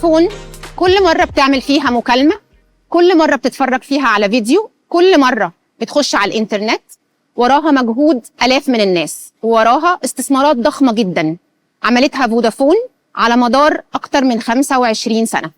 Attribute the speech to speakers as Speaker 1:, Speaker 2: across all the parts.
Speaker 1: فودافون كل مرة بتعمل فيها مكالمة، كل مرة بتتفرج فيها على فيديو، كل مرة بتخش على الإنترنت، وراها مجهود آلاف من الناس، ووراها استثمارات ضخمة جدا عملتها فودافون على مدار أكتر من 25 سنة.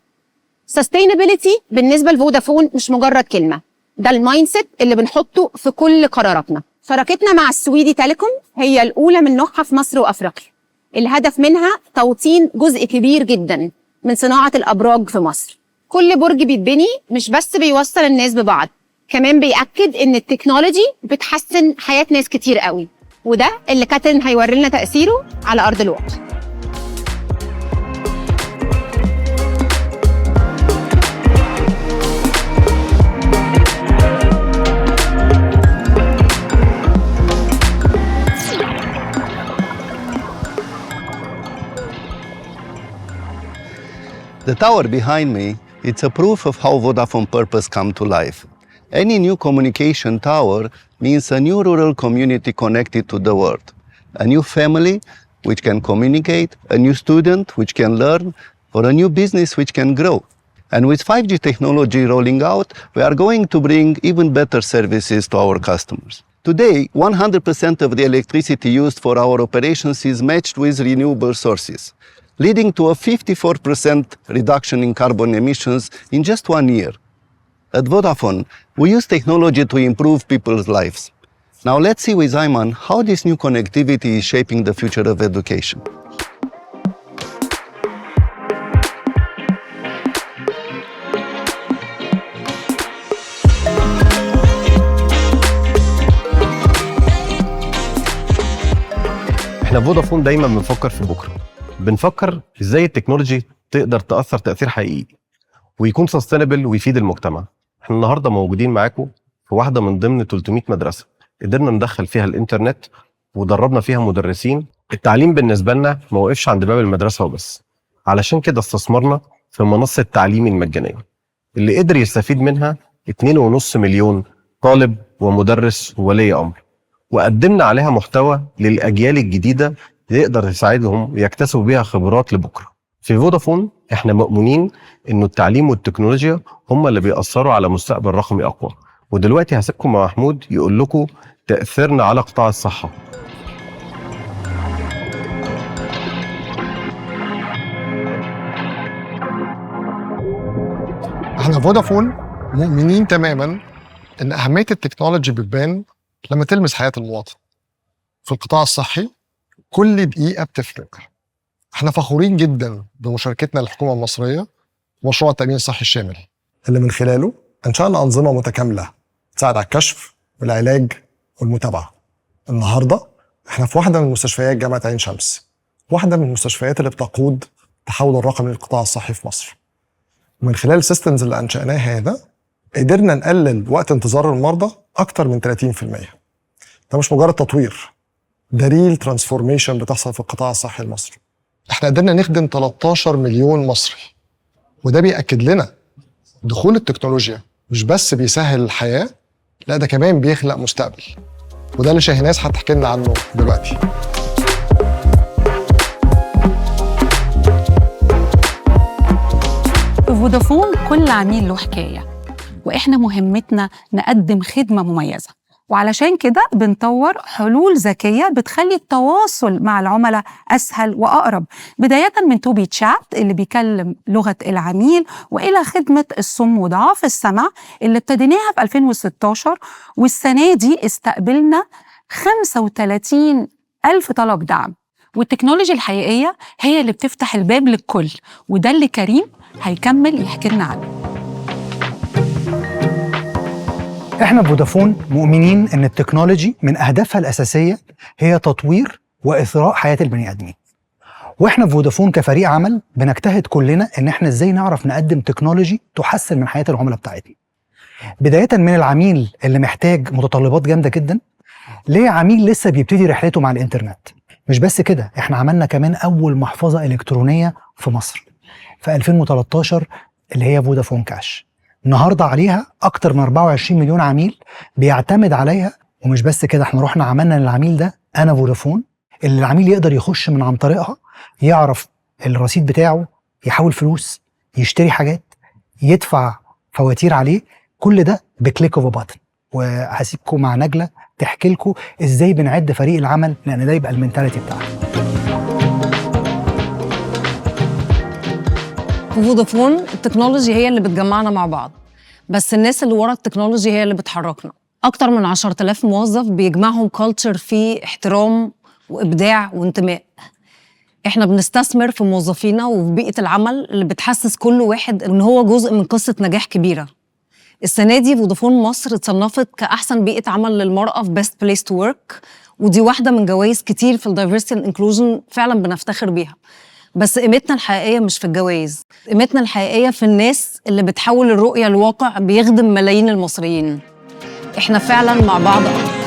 Speaker 1: sustainability بالنسبة لفودافون مش مجرد كلمة، ده ال mindset اللي بنحطه في كل قراراتنا. شراكتنا مع السويدي تيليكوم هي الأولى من نوعها في مصر وأفريقيا. الهدف منها توطين جزء كبير جدا من صناعة الأبراج في مصر. كل برج بيتبني مش بس بيوصل الناس ببعض، كمان بيأكد إن ال technology بتحسن حياة ناس كتير قوي، وده اللي كاترين هيوري لنا تأثيره على أرض الواقع.
Speaker 2: The tower behind me, it's a proof of how Vodafone purpose come to life. Any new communication tower means a new rural community connected to the world, a new family which can communicate, a new student which can learn, or a new business which can grow. And with 5G technology rolling out, we are going to bring even better services to our customers. Today, 100% of the electricity used for our operations is matched with renewable sources, leading to a 54% reduction in carbon emissions in just 1 year. At Vodafone, we use technology to improve people's lives. Now let's see with Ayman how this new connectivity is shaping the future of education.
Speaker 3: احنا فودافون دايما بنفكر في بكره، بنفكر ازاي ال technology تقدر تاثر تاثير حقيقي ويكون sustainable ويفيد المجتمع. احنا النهارده موجودين معاكم في واحدة من ضمن 300 مدرسه قدرنا ندخل فيها الانترنت ودربنا فيها مدرسين. التعليم بالنسبة لنا ما وقفش عند باب المدرسة وبس، علشان كده استثمرنا في منصة تعليمي المجانية اللي قدر يستفيد منها 2.5 مليون طالب ومدرس وولي امر، وقدمنا عليها محتوى للاجيال الجديدة يقدر يساعدهم يكتسبوا بيها خبرات لبكرة. في فودافون احنا مؤمنين انه التعليم والتكنولوجيا هم اللي بيأثروا على مستقبل رقمي اقوى. ودلوقتي هسيبكم مع محمود يقول لكم تأثيرنا على قطاع الصحة.
Speaker 4: احنا فودافون مؤمنين تماما ان اهمية ال technology بتبان لما تلمس حياة المواطن. في القطاع الصحي كل دقيقة بتفرق. احنا فخورين جدا بمشاركتنا للحكومة المصرية في مشروع التأمين الصحي الشامل، اللي من خلاله أنشأنا أنظمة متكاملة تساعد على الكشف والعلاج والمتابعة. النهاردة احنا في واحدة من مستشفيات جامعة عين شمس، واحدة من المستشفيات اللي بتقود التحول الرقمي للقطاع الصحي في مصر. ومن خلال ال systems اللي أنشأناها هذا قدرنا نقلل وقت انتظار المرضى أكتر من 30%. ده مش مجرد تطوير، ده real transformation بتحصل في القطاع الصحي المصري. احنا قدرنا نخدم 13 مليون مصري، وده بيأكد لنا دخول التكنولوجيا مش بس بيسهل الحياة، لا ده كمان بيخلق مستقبل. وده اللي شاهيناز هتحكي لنا عنه دلوقتي.
Speaker 5: في فودافون كل عميل له حكاية، وإحنا مهمتنا نقدم خدمة مميزة، وعلشان كده بنطور حلول ذكية بتخلي التواصل مع العملاء أسهل وأقرب، بداية من توبي تشات اللي بيكلم لغة العميل، وإلى خدمة الصم وضعاف السمع اللي ابتديناها في 2016، والسنة دي استقبلنا 35 ألف طلب دعم. وال technology الحقيقية هي اللي بتفتح الباب للكل، وده اللي كريم هيكمل يحكي لنا عنه.
Speaker 6: احنا في فودافون مؤمنين ان ال technology من اهدافها الاساسية هي تطوير واثراء حياة البني ادمين. واحنا في فودافون كفريق عمل بنجتهد كلنا ان احنا ازاي نعرف نقدم technology تحسن من حياة العملاء بتاعتنا. بداية من العميل اللي محتاج متطلبات جامدة جدا، لعميل لسه بيبتدي رحلته مع الانترنت. مش بس كده، احنا عملنا كمان اول محفظة الكترونية في مصر في 2013 اللي هي فودافون كاش. النهارده عليها اكتر من 24 مليون عميل بيعتمد عليها. ومش بس كده، احنا رحنا عملنا للعميل ده انا فودافون، اللي العميل يقدر يخش من عن طريقها يعرف الرصيد بتاعه، يحول فلوس، يشتري حاجات، يدفع فواتير عليه، كل ده ب click of button. وهسيبكم مع نجله تحكي لكم ازاي بنعد فريق العمل، لان ده يبقى ال mentality بتاعنا.
Speaker 7: في فودافون ال technology هي اللي بتجمعنا مع بعض، بس الناس اللي ورا ال technology هي اللي بتحركنا. أكتر من 10,000 موظف بيجمعهم culture فيه احترام وإبداع وانتماء. احنا بنستثمر في موظفينا وفي بيئة العمل اللي بتحسس كل واحد إن هو جزء من قصة نجاح كبيرة. السنة دي فودافون مصر اتصنفت كأحسن بيئة عمل للمرأة في Best Place to Work، ودي واحدة من جوائز كتير في ال diversity and inclusion فعلا بنفتخر بيها. بس قيمتنا الحقيقية مش في الجوائز، قيمتنا الحقيقية في الناس اللي بتحول الرؤية لواقع بيخدم ملايين المصريين. احنا فعلا مع بعض أكتر.